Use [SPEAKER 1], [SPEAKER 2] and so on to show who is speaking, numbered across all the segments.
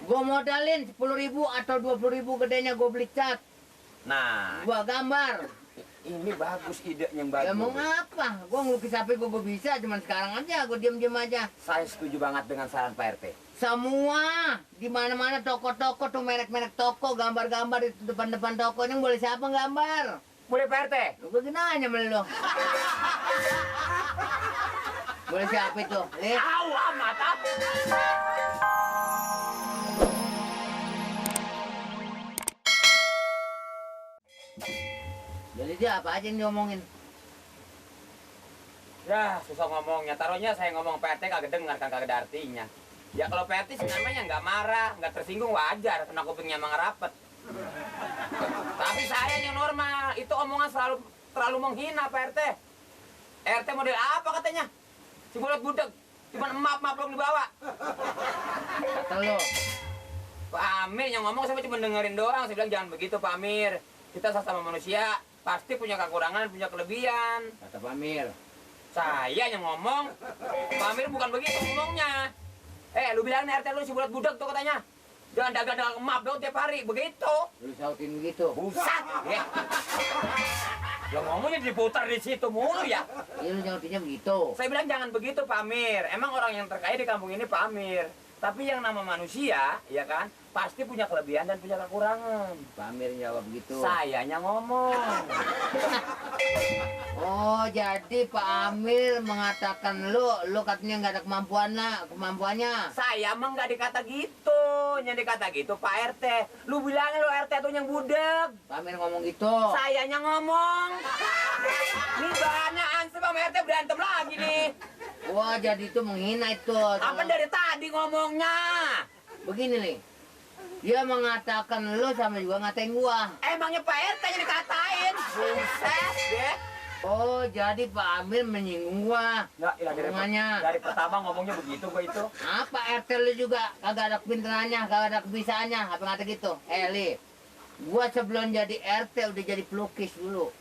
[SPEAKER 1] Gua modalin 10.000 atau 20.000 gedenya gua beli cat.
[SPEAKER 2] Nah,
[SPEAKER 1] Gua gambar.
[SPEAKER 2] ini bagus, ide yang bagus.
[SPEAKER 1] Ya mau ngapa? Gua ngelukis HP gua bisa, cuman sekarang aja gua diem-diem aja.
[SPEAKER 2] Saya setuju banget dengan saran Pak RT.
[SPEAKER 1] Semua di mana-mana toko-toko tuh merek-merek toko, gambar-gambar di depan-depan toko ini boleh siapa gambar?
[SPEAKER 2] Boleh Pak RT?
[SPEAKER 1] Gua nanya sama lu. Boleh siapa itu?
[SPEAKER 2] Tahu amat ah.
[SPEAKER 1] Jadi dia apa aja yang diomongin?
[SPEAKER 2] Ya, susah ngomongnya. Taruhnya saya ngomong Pak RT kagak dengar, kan kagak ada artinya. Ya kalau Pak RT sih namanya nggak marah, nggak tersinggung, wajar. Kena kupingnya emang rapet. Tapi saya yang normal, itu omongan terlalu menghina Pak RT. RT model apa katanya? Si bulat budeg, cuman emap-emap belum dibawa.
[SPEAKER 1] Kata lu.
[SPEAKER 2] Pak Amir yang ngomong, saya cuma dengerin doang. Saya bilang jangan begitu Pak Amir. Kita sesama manusia, pasti punya kekurangan, punya kelebihan.
[SPEAKER 1] Kata Pak Amir.
[SPEAKER 2] Saya yang ngomong, Pak Amir bukan begitu ngomongnya. Lu bilang RT lu si bulat budeg tuh katanya. Jangan dagang-dagang emap dong tiap hari, begitu.
[SPEAKER 1] Lu sautin gitu.
[SPEAKER 2] Buset, ya. Lo ngomongnya diputar di situ mulu ya.
[SPEAKER 1] Iya lu nyautinnya begitu.
[SPEAKER 2] Saya bilang jangan begitu Pak Amir. Emang orang yang terkaya di kampung ini Pak Amir. Tapi yang nama manusia, ya kan, pasti punya kelebihan dan punya kekurangan.
[SPEAKER 1] Pak Amir jawab begitu.
[SPEAKER 2] Sayanya ngomong.
[SPEAKER 1] Oh, jadi Pak Amir mengatakan lu katanya nggak ada kemampuannya.
[SPEAKER 2] Saya emang nggak dikata gitu. Yang dikata gitu Pak RT. Lu bilang lu RT tuh yang budeg.
[SPEAKER 1] Pak Amir ngomong gitu.
[SPEAKER 2] Sayanya ngomong. Ini bahannya ansep sama RT berantem lagi nih.
[SPEAKER 1] Wah, jadi itu menghina itu.
[SPEAKER 2] Apa dari tadi ngomongnya?
[SPEAKER 1] Begini nih. Dia mengatakan lu sama juga ngatain gua.
[SPEAKER 2] Emangnya Pak RT yang dikatain? Buset deh.
[SPEAKER 1] Oh, jadi Pak Amir menyinggung gua.
[SPEAKER 2] Nggak, ya dari pertama ngomongnya begitu gua itu.
[SPEAKER 1] Apa RT lu juga kagak ada kepintarannya, kagak ada kebisaannya, apa ngata gitu? Li, gua sebelum jadi RT udah jadi pelukis dulu.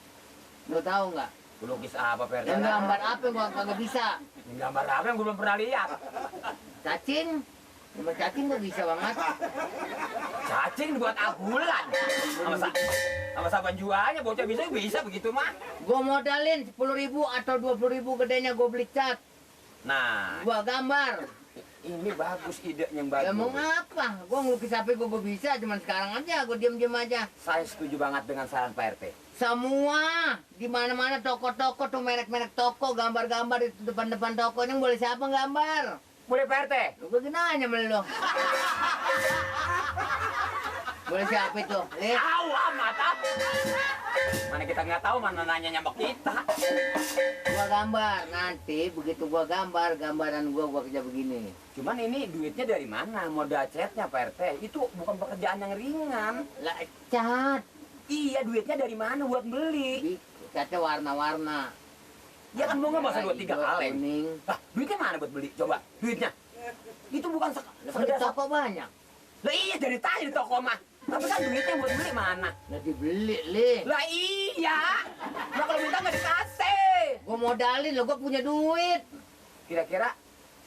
[SPEAKER 1] Lu tahu nggak?
[SPEAKER 2] Pelukis apa Pak RT?
[SPEAKER 1] Yang gambar apa yang gua kagak bisa?
[SPEAKER 2] Yang gambar apa yang gua belum pernah lihat?
[SPEAKER 1] Cacing. Gambar cacing gua bisa banget.
[SPEAKER 2] Cacing buat abulan. Sama saban jualnya bocah bisa begitu mah.
[SPEAKER 1] Gua modalin 10.000 atau 20.000 gedenya gua beli cat.
[SPEAKER 2] Nah,
[SPEAKER 1] Gua gambar.
[SPEAKER 2] ini bagus, ide yang
[SPEAKER 1] Ya
[SPEAKER 2] bagus.
[SPEAKER 1] mau ngapa? Gua ngelukis HP gua bisa, cuman sekarang aja gua diem-diem aja.
[SPEAKER 2] Saya setuju banget dengan saran Pak RT.
[SPEAKER 1] Semua di mana-mana toko-toko tuh merek-merek toko, gambar-gambar di depan-depan toko ini boleh siapa gambar?
[SPEAKER 2] Boleh Pak RT?
[SPEAKER 1] Gua nanya sama lu. Boleh siapa itu?
[SPEAKER 2] Tahu amat ah. Mana kita nggak tahu, mana nanya sama kita.
[SPEAKER 1] Gua gambar, nanti begitu gua gambar, gambaran gua kerja begini.
[SPEAKER 2] Cuman ini duitnya dari mana? Modal catnya Pak RT. Itu bukan pekerjaan yang ringan.
[SPEAKER 1] Lah, cat.
[SPEAKER 2] Iya, duitnya dari mana buat beli?
[SPEAKER 1] Catnya warna-warna.
[SPEAKER 2] Ya kan mau nggak masa 2-3 kaleng.
[SPEAKER 1] Kuning.
[SPEAKER 2] Lah, duitnya mana buat beli? Coba, duitnya. Itu bukan
[SPEAKER 1] Di toko banyak.
[SPEAKER 2] Lah iya, dari tadi di toko mah. Tapi kan duitnya buat beli mana?
[SPEAKER 1] Lah dibeli, Li.
[SPEAKER 2] Lah iya. Nah kalau minta nggak dikasih.
[SPEAKER 1] Gua modalin lo, gua punya duit.
[SPEAKER 2] Kira-kira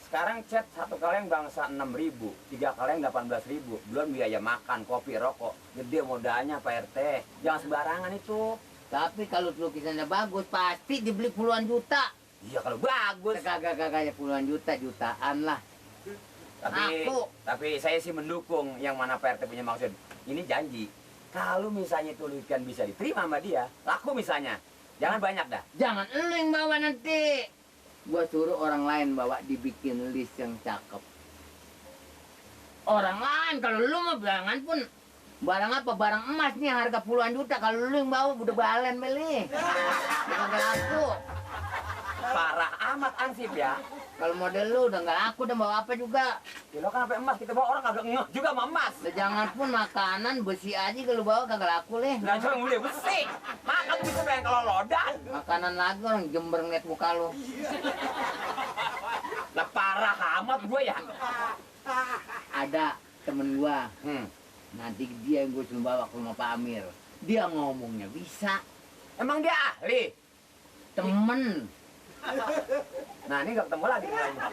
[SPEAKER 2] sekarang cat satu kaleng bangsa 6.000, 3 kaleng 18.000, belum biaya makan, kopi, rokok. Gede modalnya Pak RT. Jangan sembarangan itu.
[SPEAKER 1] Tapi kalau lukisannya bagus, pasti dibeli puluhan juta.
[SPEAKER 2] Iya kalau bagus.
[SPEAKER 1] Kagak puluhan juta, jutaan lah.
[SPEAKER 2] Tapi saya sih mendukung yang mana Pak RT punya maksud. Ini janji. Kalau misalnya itu lukisan bisa diterima sama dia, laku misalnya. Jangan banyak dah.
[SPEAKER 1] Jangan lu yang bawa nanti. Gua suruh orang lain bawa, dibikin list yang cakep. Orang lain, kalau lu mau bilangan pun barang apa? Barang emas nih harga puluhan juta. Kalau lu yang bawa udah balen beli. Kagak laku.
[SPEAKER 2] Parah amat ansip ya.
[SPEAKER 1] Kalau model lu udah nggak laku, udah bawa apa juga.
[SPEAKER 2] Ya lo kan sampai emas, kita bawa orang kagak ngeh juga sama emas.
[SPEAKER 1] Jangan pun makanan besi aja kalau bawa kagak laku leh.
[SPEAKER 2] Nah cuma boleh besi. Makan bisa pengen kalau lodan.
[SPEAKER 1] Makanan lagi orang Jember ngeliat muka lu.
[SPEAKER 2] Lah parah amat gue ya.
[SPEAKER 1] Ada temen gua.
[SPEAKER 2] Nanti
[SPEAKER 1] Nanti dia yang gue suruh bawa ke rumah Pak Amir. Dia ngomongnya bisa.
[SPEAKER 2] emang dia ahli.
[SPEAKER 1] Temen.
[SPEAKER 2] Nah, ini nggak ketemu lagi nilainya.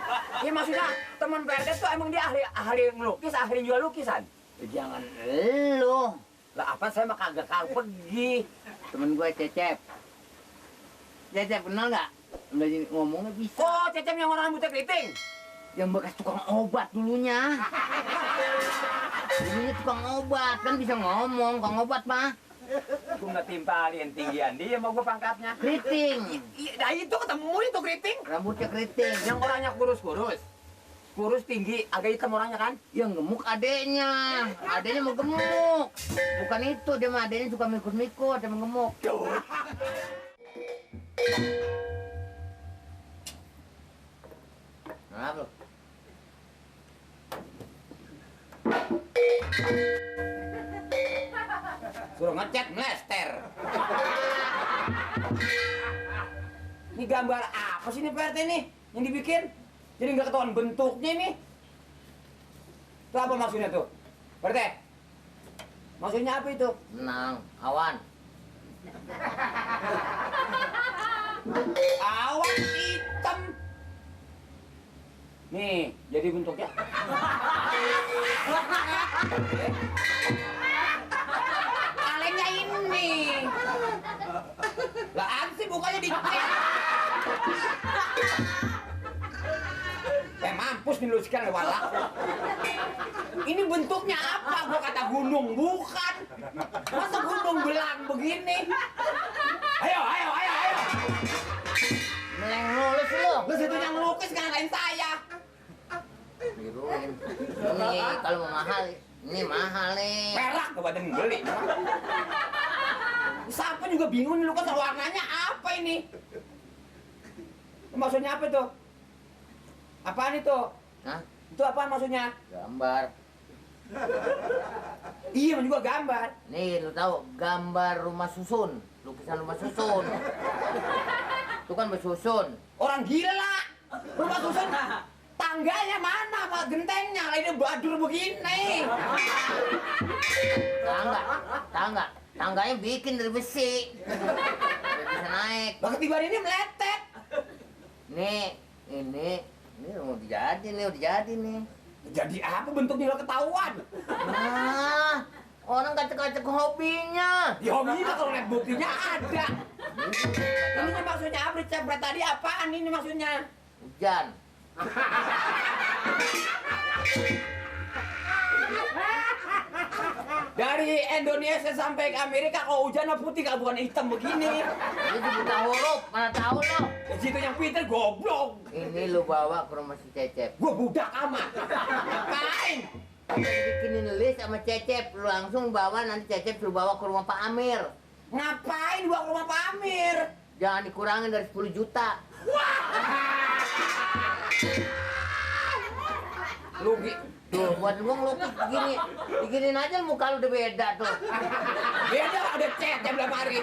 [SPEAKER 2] Iya maksudnya teman PRT tuh emang dia ahli ngelukis, ahli jual lukisan.
[SPEAKER 1] Jangan lu.
[SPEAKER 2] Lah apa saya mah kagak kalau pergi.
[SPEAKER 1] Temen gue Cecep. Cecep kenal nggak? Udah ngomongnya bisa.
[SPEAKER 2] Oh, Cecep yang orang rambutnya keriting.
[SPEAKER 1] Yang bekas tukang obat dulunya. Dulunya tukang obat, kan bisa ngomong, tukang obat mah.
[SPEAKER 2] Gue nggak timpalin tinggian dia mau gue pangkatnya.
[SPEAKER 1] Keriting.
[SPEAKER 2] Iya, nah itu ketemu itu keriting.
[SPEAKER 1] Rambutnya keriting.
[SPEAKER 2] Yang orangnya kurus-kurus. Kurus tinggi, agak hitam orangnya kan?
[SPEAKER 1] Yang gemuk adeknya. Adeknya mau gemuk. Bukan itu, dia mah adeknya suka mikut-mikut, dia mau gemuk. Kenapa lu?
[SPEAKER 2] Suruh ngecat mlester. Ini gambar apa sih ini PRT nih yang dibikin? Jadi nggak ketahuan bentuknya nih. Itu apa maksudnya tuh? PRT? Maksudnya apa itu?
[SPEAKER 1] Tenang, awan.
[SPEAKER 2] Awan hitam. Nih, jadi bentuknya. Kalengnya ini. Lah apa sih bukannya dicek? Mampus nih lu sekarang walak. Ini bentuknya apa? Gua kata gunung, bukan. Masa gunung belang begini? Ayo.
[SPEAKER 1] Meleng lulus lu.
[SPEAKER 2] Lu situ yang ngelukis kan lain saya.
[SPEAKER 1] Biruin. Ini kalau mau mahal, ini mahal nih.
[SPEAKER 2] Perak ke badan beli. Siapa juga bingung nih lu kan warnanya apa ini? Maksudnya apa tuh? Apaan itu?
[SPEAKER 1] Hah?
[SPEAKER 2] Itu apaan maksudnya?
[SPEAKER 1] Gambar.
[SPEAKER 2] Iya, juga gambar.
[SPEAKER 1] Nih, lu tahu gambar rumah susun, lukisan rumah susun. Itu kan bersusun.
[SPEAKER 2] Orang gila. Rumah susun tangganya mana, Pak? Gentengnya. Ini badur begini.
[SPEAKER 1] Tangganya bikin dari besi. Biar bisa naik.
[SPEAKER 2] Lah ketiban ini meletet.
[SPEAKER 1] Ini udah jadi nih.
[SPEAKER 2] Jadi apa bentuknya nggak ketahuan?
[SPEAKER 1] Nah, orang kacek-kacek hobinya.
[SPEAKER 2] Di hobinya kalau lihat buktinya ada. Ini maksudnya apa? Cepret tadi apaan ini maksudnya?
[SPEAKER 1] Hujan.
[SPEAKER 2] Dari Indonesia sampai ke Amerika kalau hujan putih kalau bukan hitam begini.
[SPEAKER 1] Ini buta huruf, mana tahu lo.
[SPEAKER 2] Di situ yang pinter goblok.
[SPEAKER 1] Ini lu bawa ke rumah si Cecep.
[SPEAKER 2] Gua budak amat. Ngapain?
[SPEAKER 1] Bikinin list sama Cecep, lu langsung bawa, nanti Cecep lu bawa ke rumah Pak Amir.
[SPEAKER 2] Ngapain gua ke rumah Pak Amir?
[SPEAKER 1] Jangan dikurangin dari 10 juta.
[SPEAKER 2] Lu
[SPEAKER 1] Tuh, buat gua ngelukis begini. Bikinin aja muka lu udah beda tuh.
[SPEAKER 2] beda ada cat yang belum hari.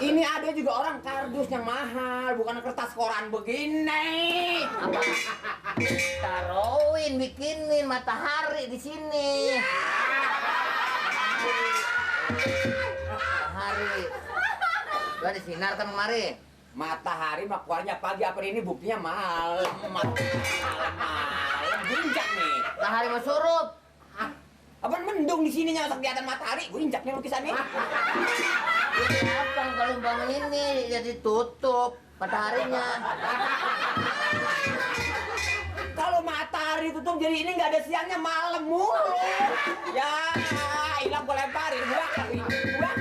[SPEAKER 2] Ini ada juga orang kardus yang mahal, bukan kertas koran begini.
[SPEAKER 1] Apa? Taruhin, bikinin matahari di sini. Matahari. Gua disinar kan kemarin.
[SPEAKER 2] Matahari mah keluarnya pagi apa ini buktinya malam. Malam injak nih.
[SPEAKER 1] Matahari mau surup.
[SPEAKER 2] Apaan mendung di sininya untuk kelihatan matahari. Gue injak nih lukisannya.
[SPEAKER 1] Gampang kalau bangun ini jadi tutup mataharinya.
[SPEAKER 2] Kalau matahari tutup jadi ini nggak ada siangnya malam mulu. Ya, hilang gue lemparin. Gua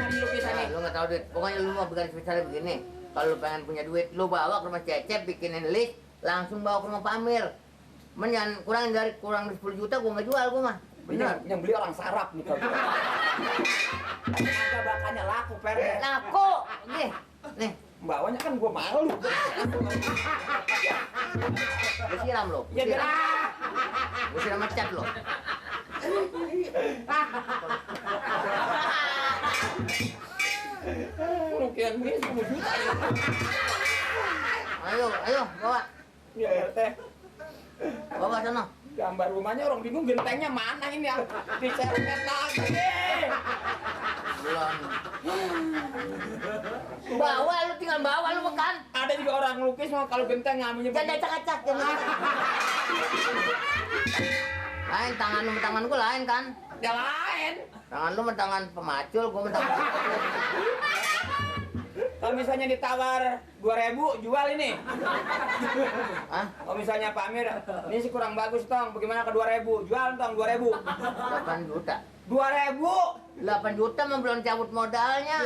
[SPEAKER 2] di lukisannya.
[SPEAKER 1] Lu nggak tahu duit. Pokoknya lu mau bikin spesialnya begini. Kalau lu pengen punya duit, lu bawa ke rumah Cecep, bikinin list, langsung bawa ke rumah Pak Amir. Men jangan kurang dari 10 juta, gua nggak jual gua mah. Bener.
[SPEAKER 2] Yang beli orang sarap nih kalau. Agak bakanya laku per.
[SPEAKER 1] Laku. Nih.
[SPEAKER 2] Bawanya kan gua malu.
[SPEAKER 1] Gua siram lo.
[SPEAKER 2] Ya biar.
[SPEAKER 1] Gua siram cat lo.
[SPEAKER 2] Rukian ini 10 juta.
[SPEAKER 1] Ayo, bawa.
[SPEAKER 2] Ya, teh.
[SPEAKER 1] Bawa sana.
[SPEAKER 2] Gambar rumahnya orang bingung gentengnya mana ini yang diceret lagi.
[SPEAKER 1] Belum. Bawa lu, tinggal bawa lu makan.
[SPEAKER 2] Ada juga orang lukis mau kalau genteng ngambilnya.
[SPEAKER 1] Jangan acak-acak, jangan. Lain tangan lu sama tangan gua lain kan?
[SPEAKER 2] Ya lain.
[SPEAKER 1] Tangan lu sama tangan pemacul, gua sama tangan.
[SPEAKER 2] Kalau misalnya ditawar 2.000 jual ini.
[SPEAKER 1] Hah?
[SPEAKER 2] Kalau misalnya Pak Amir, ini sih kurang bagus tong. Bagaimana ke 2.000? Jual tong 2.000.
[SPEAKER 1] 8 juta.
[SPEAKER 2] 2.000.
[SPEAKER 1] 8 juta mah belum cabut modalnya.